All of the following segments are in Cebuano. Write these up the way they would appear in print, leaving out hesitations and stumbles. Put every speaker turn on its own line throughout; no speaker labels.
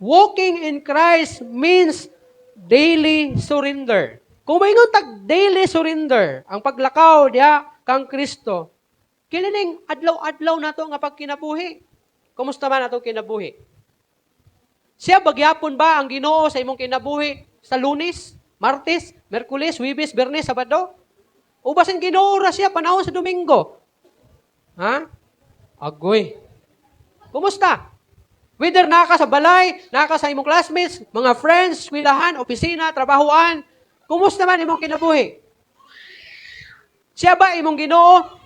Walking in Christ means daily surrender. Kung maingon tag daily surrender, ang paglakaw diha kang Kristo, kini adlaw-adlaw nato nga pagkinabuhi. Kumusta man atong kinabuhi? Siya ba gyapon ba ang Ginoo sa imong kinabuhi sa Lunes, Martes, Miyerkules, Huwebes, Biyernes, Sabado? O basin Ginoo ra siya panahon sa Domingo? Ha? Agoy. Kumusta? Whether naa ka sa balay, naa ka sa imong classmates, mga friends, eskwelahan, opisina, trabahoan, kumusta man imong kinabuhi? Siya ba imong Ginoo?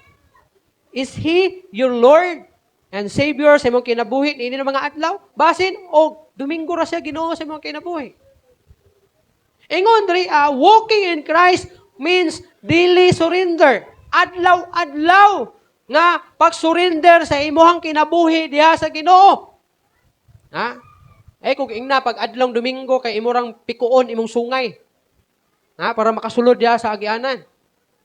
Is He your Lord and Savior sa imong kinabuhi niini ng mga adlaw? Basin o Domingo ra siya Ginoo sa imong kinabuhi? Ingon diri, walking in Christ means daily surrender. Adlaw-adlaw nga pag-surrender sa imuhang kinabuhi diha sa Ginoo. Ha? Eh kung ingna pag adlong Domingo kay imorang pikuon imong sungay. Ha? Para makasulod diha sa agianan.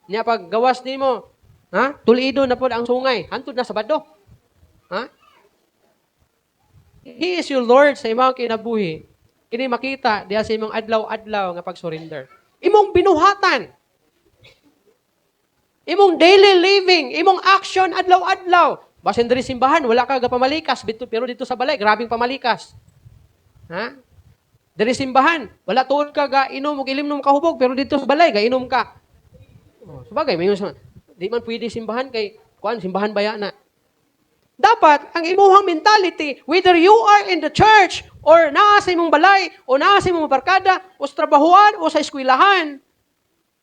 Nya pag gawas nimo, ha? Tulido na pod ang sungay. Hantod na Sabado. Ha? He is your Lord sa imong kinabuhi. Kini makita diha sa imong adlaw-adlaw nga pag-surrender. Imong binuhatan. Imong daily living, imong action adlaw-adlaw. Basin diri simbahan, wala ka gapamalikas, pero dito sa balay, grabing pamalikas. Ha? Diri simbahan, wala tuod ka ga inom og ilimnom kahubog, pero dito sa balay ga inom ka. Oh, sabagay, may di man pwede simbahan kay kuan, simbahan baya na. Dapat ang imuhang mentality, whether you are in the church or naa sa imong balay o naa sa imong barkada o sa trabahuan o sa eskwelahan,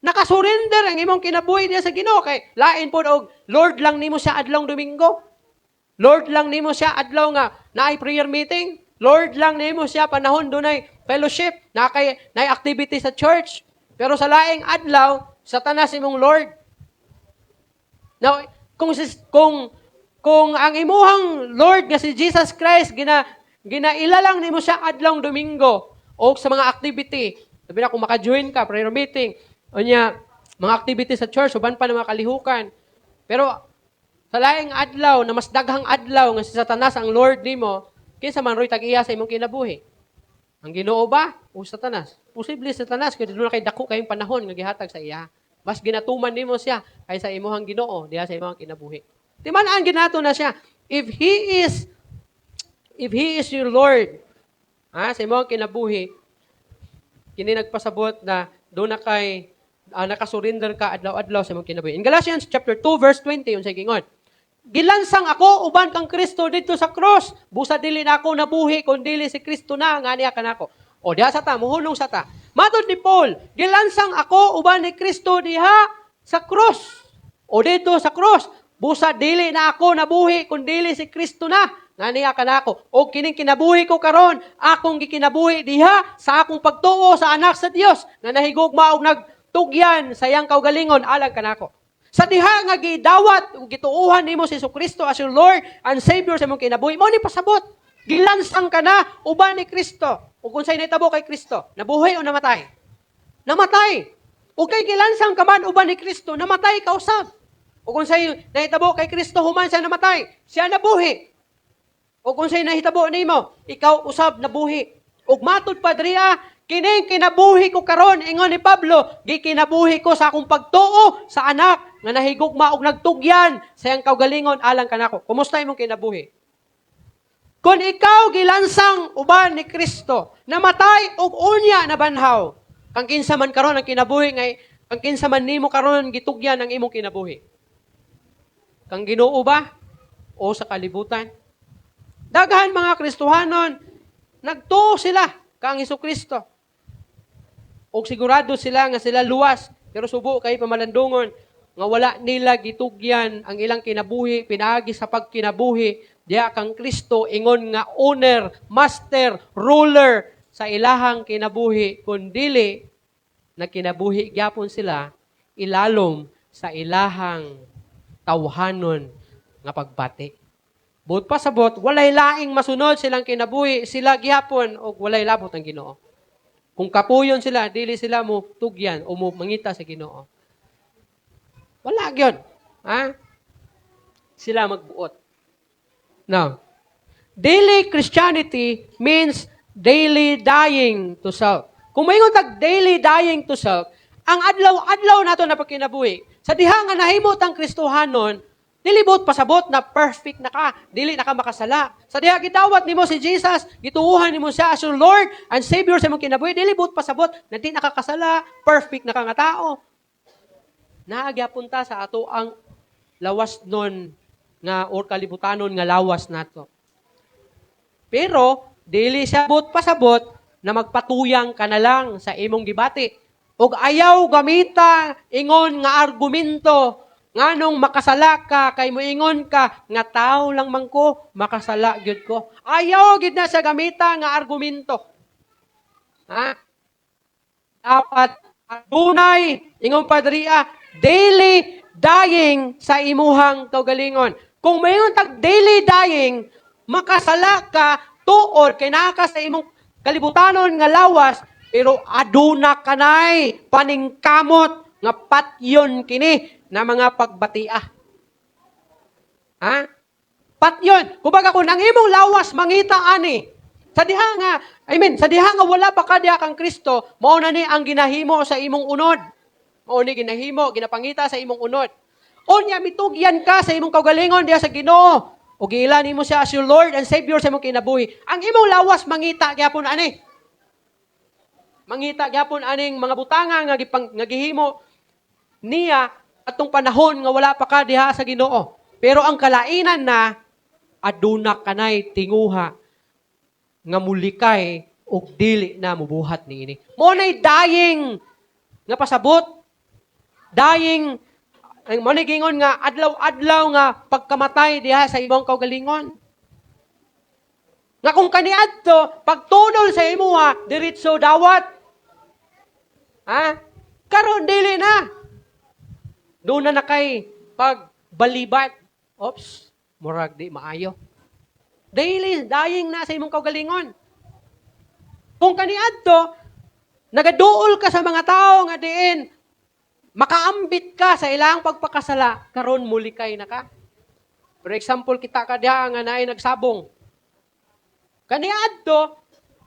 nakasurrender ang imong kinabuhi diha sa Ginoo kay lain pod og Lord lang nimo siya adlong Domingo. Lord lang nimo siya adlaw nga naay prayer meeting. Lord lang nimo siya panahon dunay fellowship, na kay naay activity sa church. Pero sa laing adlaw, Satanas imong Lord. Now, kung ang imuhang Lord nga si Jesus Christ ginaila lang nimo siya adlong Domingo o sa mga activity. Sabi na kung maka-join ka prayer meeting, unya mga activity sa church uban pa ng mga kalihukan. Pero sa laing adlaw na mas daghang adlaw nga si Satanas ang Lord nimo, kinsa man roy tag-iya sa imong kinabuhi? Ang Ginoo ba o Satanas? Posible Satanas kay duna kay dako kayong panahon nga gihatag sa iya. Mas ginatuman nimo siya kaysa imuhang Ginoo diha sa imong kinabuhi. Timan-an ginato na siya. If he is your Lord, ha, sa imong kinabuhi, kini nagpasabot na duna kay nakasurrender ka adlaw-adlaw sa imong kinabuhi. In Galatians chapter 2 verse 20, unsay giingon? "Gilansang ako uban kang Kristo didto sa cross. Busa dili na ako nabuhi kun dili si Kristo na nga niya kanako." O diha sa ta, muhunong sa ta. Matod ni Paul, "Gilansang ako uban ni Kristo diha sa cross." O didto sa cross. "Busa dili na ako nabuhi kun dili si Kristo na nga niya kanako. O kining kinabuhi ko karon, akong gikinabuhi diha sa akong pagtuo sa Anak sa Dios nga nahigugma og nagtugyan sa iyang kaugalingon alang kanako." Sa diha nga gidawat ug gituohan nimo si Kristo as your Lord and Savior sa imong kinabuhi, mao ni pasabot. Gilansang ka na uban ni Kristo. Ug unsay nahitabo kay Kristo? Nabuhi o namatay? Namatay. Ug kay gilansang ka man uban ni Kristo, namatay ka usab. Ug unsay nahitabo kay Kristo human siya namatay? Siya nabuhi. Ug unsay nahitabo nimo? Ikaw usab nabuhi. Ug matud pa diriya, "Kining kinabuhi ko karon," ingon ni Pablo, "gikinabuhi ko sa akong pagtuo sa Anak nga nahigugma og nagtugyan sa iyang kaugalingon alang kanako." Kumusta imong kinabuhi? Kung ikaw gilansang uban ni Kristo, namatay og unya nabanhaw, kang kinsa man karon ang kinabuhi ngay kang kinsa man nimo karon gitugyan ang imong kinabuhi? Kang Ginoo ba o sa kalibutan? Daghan mga Kristohanon, nagtuo sila kang Kristo. Og sigurado sila nga sila luwas, pero subo kay pamalandungon nga wala nila gitugyan ang ilang kinabuhi pinaagi sa pagkinabuhi diha kang Kristo ingon nga owner, master, ruler sa ilahang kinabuhi, kundili nagkinabuhi gyapon sila ilalom sa ilahang tawhanon nga pagbati. Buot pasabot, walay laing masunod silang kinabuhi, sila gihapon og walay labot ang Ginoo. Kung kapuyon sila, dili sila mo tugyan o mo mangita sa Ginoo. Wala gyud. Ha? Sila magbuot. Now, daily Christianity means Daily dying to self. Kung moingon tag daily dying to self, ang adlaw-adlaw nato na pagkinabuhi, sa diha nga nahimo tang Kristohanon, dili buot pasabot na perfect na ka, dili na ka makasala. Sa diha gidawat nimo si Jesus, gituohan nimo siya as your Lord and Savior sa imong kinabuhi, dili buot pasabot na di na ka kasala, perfect na ka nga tao. Naa gyapon ta sa ato ang lawas nun nga or kalibutanon nga lawas nato. Pero dili siya buot pasabot na magpatuyang ka na lang sa imong gibati. Ug ayaw gamita ingon nga argumento nganong makasala ka kay moingon ka nga tao lang man ko, makasala gyud ko. Ayaw gid na sa gamita nga argumento. Ha? Dapat adunay ingon pa diriya daily dying sa imuhang kaugalingon. Kung moingon tag daily dying, makasala ka tuod kay naa ka sa imong kalibutanon nga lawas, pero aduna kanay paningkamot nga patyon kini na mga pagbatia. Ha? Patyon. Kumbaga kung ang imong lawas mangita ani, sa diha nga, I mean, sa diha nga wala pa ka diha kang Kristo, mao na ni ang ginahimo sa imong unod. Mao ni ginahimo, ginapangita sa imong unod. Unya mitugyan ka sa imong kaugalingon diha sa Ginoo. O giila nimo siya as your Lord and Savior sa imong kinabuhi. Ang imong lawas mangita gyapon ani. Mangita gyapon aning mga butanga nga gihimo niya atong panahon nga wala pa ka diha sa Ginoo. Pero ang kalainan na aduna kanay tinguha nga mulikay og dili na mubuhat niini. Mo nay dying nga pasabot. Dying ang mo ni gingon nga adlaw-adlaw nga pagkamatay diha sa imong kaugalingon. Nga kung kaniadto, pagtunol sa imuha, diretso dawat. Ha? Karon dili na. Doon na kay pagbalibat. Oops, murag di maayo. Daily dying na sa imong kaugalingon. Kung kaniadto, nagaduol ka sa mga tao nga diin, makaambit ka sa ilang pagpakasala, karon mulikay na ka. For example, kita ka diha nga naay nagsabong. Kaniadto,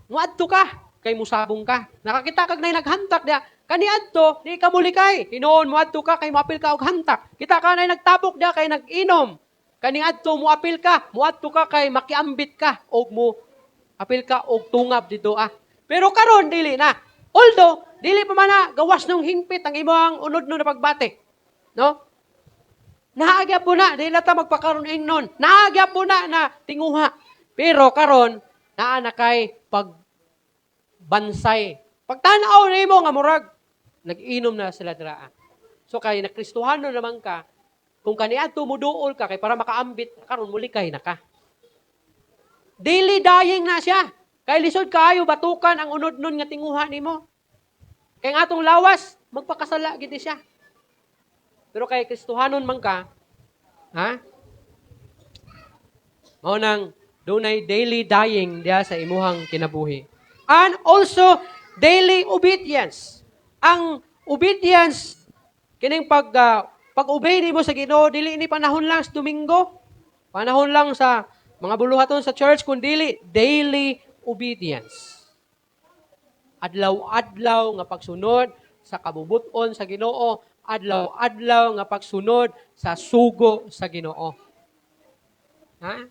muadto ka, kay musabong ka. Nakakita kag nay naghantak diha, kaniadto, di ka mulikay. Hinuon muadto ka kay moapil ka og hantak. Kita ka nay nagtabok diha kay nag-inom. Kaniadto moapil ka, muadto ka kay makiambit ka og mo apil ka og tungab dito ah. Pero karon dili na. Although dili pa man na gawas nung hingpit ang imong unod no na pagbati. No? Naa gyapon na, dili na ta magpakaron ingnon. Naa gyapon na na tinguha. Pero karon naa na kay pagbansay. Pagtanaw nimo nga murag nag-inom na sila dira. So kay nakristuhano naman ka, kung kaniadto muduol ka kay para makaambit, karon mulikay na ka. Daily dying na siya. Kay lisod kaayo batukan ang unod nun nga tinguha nimo. Kay ang atong lawas, magpakasala gid siya. Pero kay Kristohanon man ka, ha? Mao nang dunay daily dying diha sa imuhang kinabuhi. And also daily obedience. Ang obedience kining pag-obey nimo sa Ginoo dili ni panahon lang sa Domingo. Panahon lang sa mga buluhaton sa church kun dili daily obedience. Adlaw-adlaw nga pagsunod sa kabubut-on sa Ginoo, adlaw-adlaw nga pagsunod sa sugo sa Ginoo. Ha?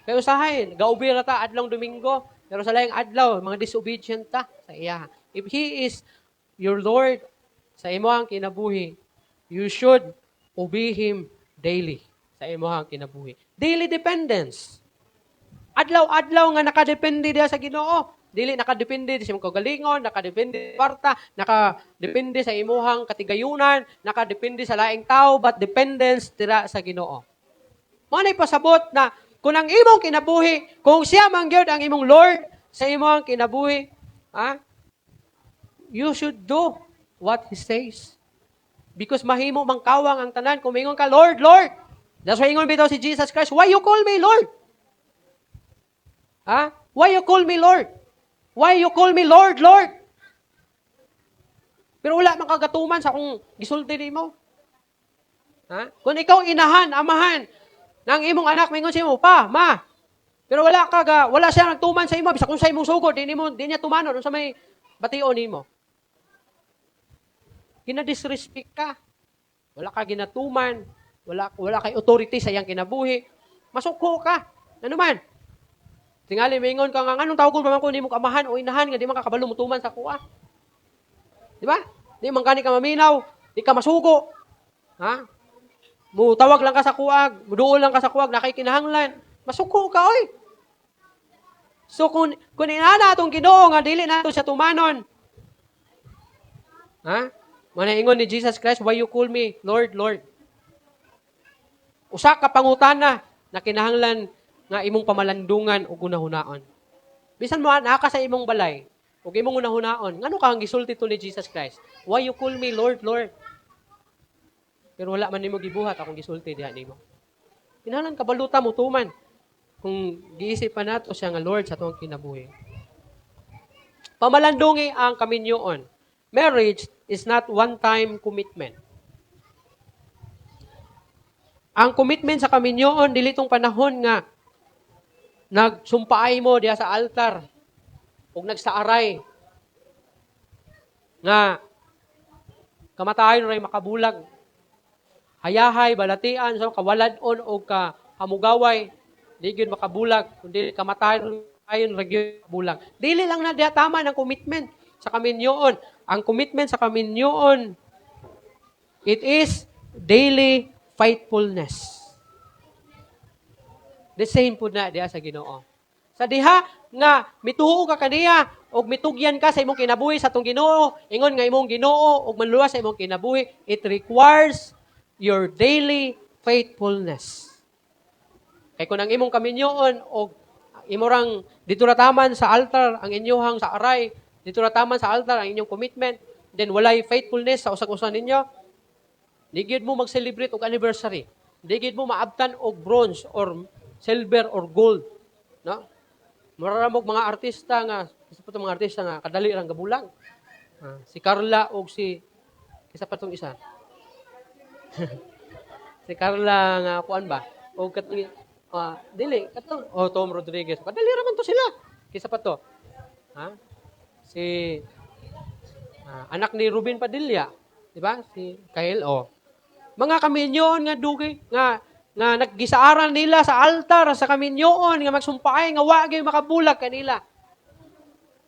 Pero usahay, gaubir ta adlong Domingo, pero sa laing adlaw, mga disobedient ta sa iya. If He is your Lord sa imong kinabuhi, you should obey Him daily sa imong kinabuhi. Daily dependence. Adlaw-adlaw nga nakadepende diha sa Ginoo. Dili nakadepende sa imong kaugalingon, nakadepende sa kwarta, nakadepende sa imuhang katigayunan, nakadepende sa laing tao, but dependence dira sa Ginoo. Mao nay pasabot na kung ang imong kinabuhi, kung siya man gyud ang imong Lord sa imong kinabuhi, ha? You should do what He says. Because mahimo mang kawang ang tanan kung mingon ka, "Lord, Lord." That's why ingon bitaw si Jesus Christ, "Why you call me Lord? Ha? Why you call me Lord? Why you call me Lord, Lord? Pero wala man kagatuman sa akong gisulti nimo." Ha? Kung ikaw inahan, amahan, ng imong anak, mingon sa imo, "Pa, ma." Pero wala siya nagtuman sa imo, bisag kung sa imong sugod, di niya tumanon, unsa may bation nimo? Gina-disrespect ka. Wala ka ginatuman, wala kay authority sa iyang kinabuhi. Masuko ka. Ano man? Tingali mingon ka nga, "Nganong tawgon pa man ko nimo amahan o inahan nga di man ka kabalo mutuman sa akoa?" Di ba? Di man gani ka maminaw, di ka masugo. Ha? Mutawag lang ka sa akoa, muduol lang ka sa akoa, naa kay kinahanglan. Masuko ka, oy. So kung inana atong Ginoo nga dili nato siya tumanon. Ha? Mao ingon ni Jesus Christ, "Why you call me Lord, Lord?" Usa ka pangutana na kinahanglan nga imong pamalandungan ug hunahunaon. Bisan mo naa ka sa imong balay ug imong hunahunaon, ngano ka ang gisulti to ni Jesus Christ? "Why you call me Lord, Lord?" Pero wala man nimo gibuhat akong gisulti diha nimo. Kinahanglan kabaluta mo tuman kung giisip pa nato siya nga Lord sa atong kinabuhi. Pamalandungi ang kaminyoon. Marriage is not one-time commitment. Ang commitment sa kaminyoon, dili tong panahon nga nagsumpaay mo diha sa altar ug nagsaaray nga kamatayon ray makabulag. Hayahay, balatian, so kawalad-on o ka hamugaway, di gyud makabulag, kundi kamatayon ayon ra gyud makabulag. Dili lang na diha tama ng commitment sa kaminyoon. Ang commitment sa kaminyoon, it is daily faithfulness. The same pud na diha sa Ginoo. Sa diha nga mituo ka kaniya ug mitugyan ka sa imong kinabuhi sa atong Ginoo, ingon nga imong Ginoo ug manluwas sa imong kinabuhi, it requires your daily faithfulness. Kay kung ang imong kaminyoon og imo rang dito ra taman sa altar ang inyuhang sa aray, dito ra taman sa altar ang inyong commitment, then walay faithfulness sa usag-usa ninyo, di gyud mo mag-celebrate og anniversary. Di gyud mo maabtan og bronze or silver or gold, no? Mura ra mga artista nga, isa pa tong mga artista nga kadali rang gabulag. Ah, si Carla og si isa pa tong isa. Si Carla nga kuan ba? O katong dili katong, oh, Tom Rodriguez. Kadali ra man to sila. Kisa pa to. Ha? Si anak ni Ruben Padilla, di ba? Si Kyle, oh. Mga kaminyoon nga dugay nga naggisaaran nila sa altar sa kaminyoon nga magsumpaay nga wa gyud makabulag kanila.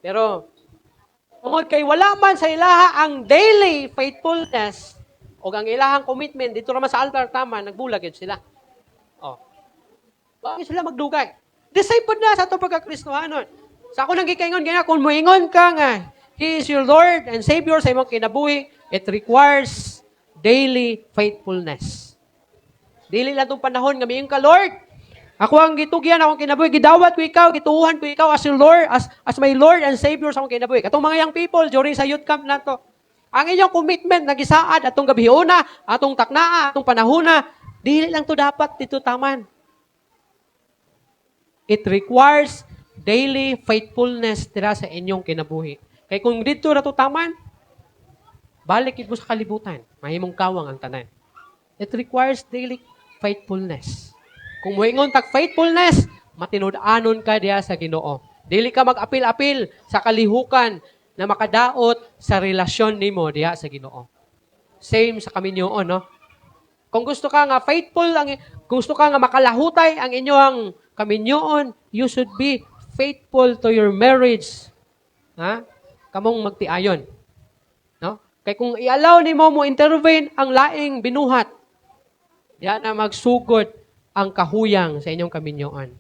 Pero tungod kay wala man sa ilaha ang daily faithfulness o ang ilahang commitment dito ra man sa altar tama, nagbulag gyud sila. Oh. Wa gyud sila magdugay. The same pod na sa atong pagkakristohanon. Sa ako nang gikaingon gina, kung moingon ka nga He is your Lord and Savior sa imong kinabuhi, it requires daily faithfulness. Dili lang tong panahon nga miingon ka, "Lord, ako ang gitugyan akong kinabuhi, gidawat ko ikaw, gituuhan ko ikaw as your Lord, as my Lord and Savior sa akong kinabuhi." Katong mga young people during sa youth camp nato, ang inyong commitment nagisaad atong gabiuna, atong taknaa, atong panahona, dili lang to dapat dito taman. It requires daily faithfulness dira sa inyong kinabuhi. Kay kung dito ra to taman, balik mo sa kalibutan, mahimong kawang ang tanan. It requires daily faithfulness. Kung moingon tag faithfulness, matinud-anon ka diha sa Ginoo. Dili ka mag-apil-apil sa kalihukan na makadaot sa relasyon nimo diha sa Ginoo. Same sa kaminyoon, no? Kung gusto ka nga faithful ang kung gusto ka nga makalahutay ang inyong kaminyoon, you should be faithful to your marriage. Ha? Kamong magtiayon. No? Kay kung i-allow nimo mo intervene ang laing binuhat, diha na magsugod ang kahuyang sa inyong kaminyoon.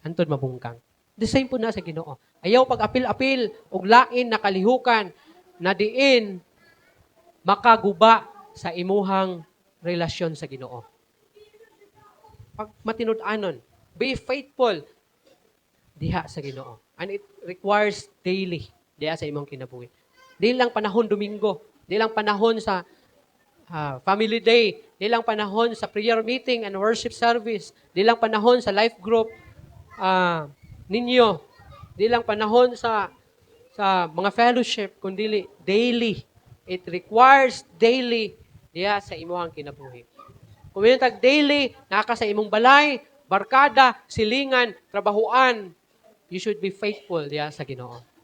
Hantod mabungkang. The same po na sa Ginoo. Ayaw pag-apil-apil og lain na kalihukan na diin makaguba sa imuhang relasyon sa Ginoo. Pag matinud-anon, be faithful diha sa Ginoo. And it requires daily diha sa imong kinabuhi. Di lang panahon Domingo, di lang panahon sa family day, di lang panahon sa prayer meeting and worship service, di lang panahon sa life group ninyo, di lang panahon sa mga fellowship, kundi daily. It requires daily diha sa imuhang kinabuhi. Kung tag daily, naa ka sa imong balay, Barkada, silingan, trabahuan, you should be faithful diya sa Ginoo.